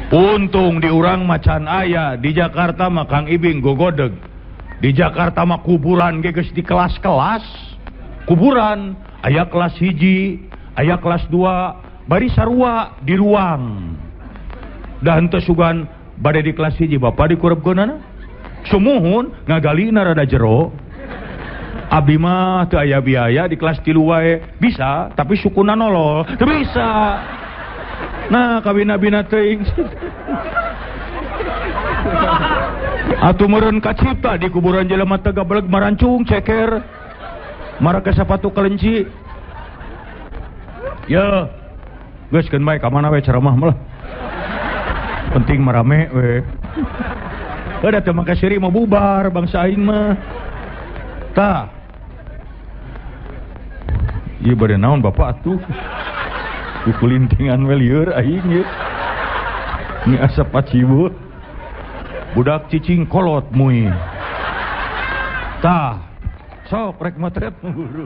Untung di urang macan aya, di Jakarta mah Kang Ibing gogodeg. Di Jakarta mah kuburan ge geus di kelas-kelas. Kuburan aya kelas 1, aya kelas 2, bari sarua di ruang. Da henteu sugan bade di kelas 1 bapak dikurebkeunana. Sumuhun ngagalina rada jero. Abdi mah teu aya biaya di kelas 3 wae. Bisa, tapi sukuna nolol. Teu bisa. Nah, kabina-bina teuing. Atuh meureun kacipta di kuburan jelema teh gabeleg marancung ceker. Marake sapatu kelenci. Ya. Geus keun bae ka mana we ceramah mah lah. Penting marame we. Heuh da teu make siri mah bubar bangsa aing mah. Tah. Ieu bade naon bapak atuh? Kukulintingan we lieur aing ieu. Ini asa paciweuh. Budak cicing kolot mui. Tah. Sok rek motret guru.